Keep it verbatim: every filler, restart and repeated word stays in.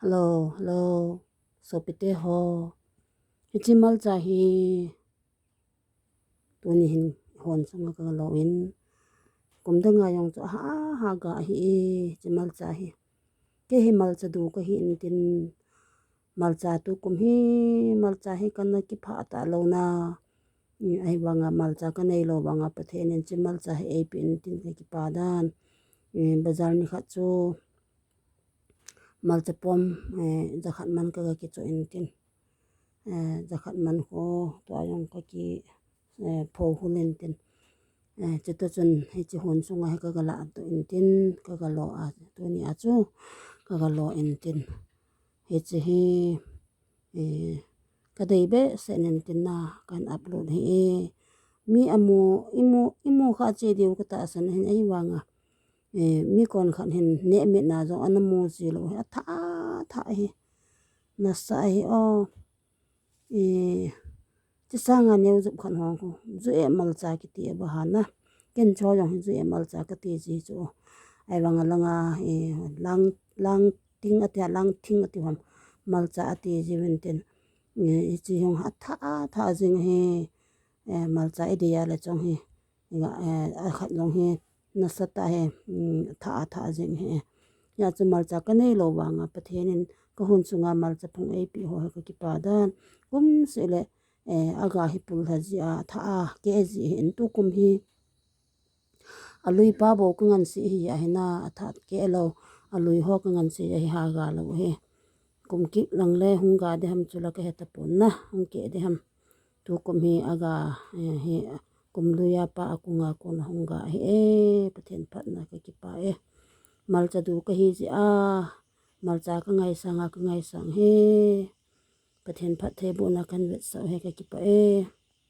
Hello, hello. Sopite ho. Hiche malcha hi tuni hin hon sunga kalo in. Kum dang a jong chu aha, aha ga ahi e, hiche malcha hi. Kei hi malcha du kahi intin, malcha tukum hi, malcha hi kana kipha talou na. Ahivanga malcha kanei lou vanga Pathen in hiche malcha hi eipeh in tin kakipah dan. Bazar ni khat chu malcha pom jakhat man kaga kichoh intin, jakhat man ho tua jong kaki pho hul intin, chutoh chun hiche hon sunga hi kaga lahdoh intin, kaga lo a, tuni a chu kaga lo intin, hiche hi kadei behseh intin na kahin upload hi e. Mi amu, imu, imu kha che diu katahsan ahin, ahivanga mi konkhat hin nehmetna jong ana mu ji lou hi, athah, athah hi, nasa hi o. Hiche sanga neojup khat ho khu ju e malcha kiti abaha na. Ken chu jong hi ju e malcha kati ji chu. Ahivanga langa lang, lang ting atia, lang thing ati ham, malcha ati ji uvin tin, hiche jong athah, athah jing hi. Malcha idei a le chong hi, akhat jong hi nasatah hi, athah, athah jing hi. Hijeh chun malcha kanei lou vanga Pathen in kahon sunga malcha phung eipeh ho hi kakipah dan. Kumseh le aga hi pullha ji a, athah a keh ji hin, tukum hi alui pa bou kangansei hi ahina, athah keh lou, alui ho kangansei ahi, ha ga lou hi. Kum kit lang le hung ga ding ham chula kahe tapon na, hung keh ding ham. Tukum hi aga hi, kum lui a pa a kunga kona hung ga hi e. Pathen phatna kakipah e. Malcha du kahi jeh a, malcha kangaisang a kangaisang hi. Pathen phattheibohna kahin vetsah hi, kakipah e.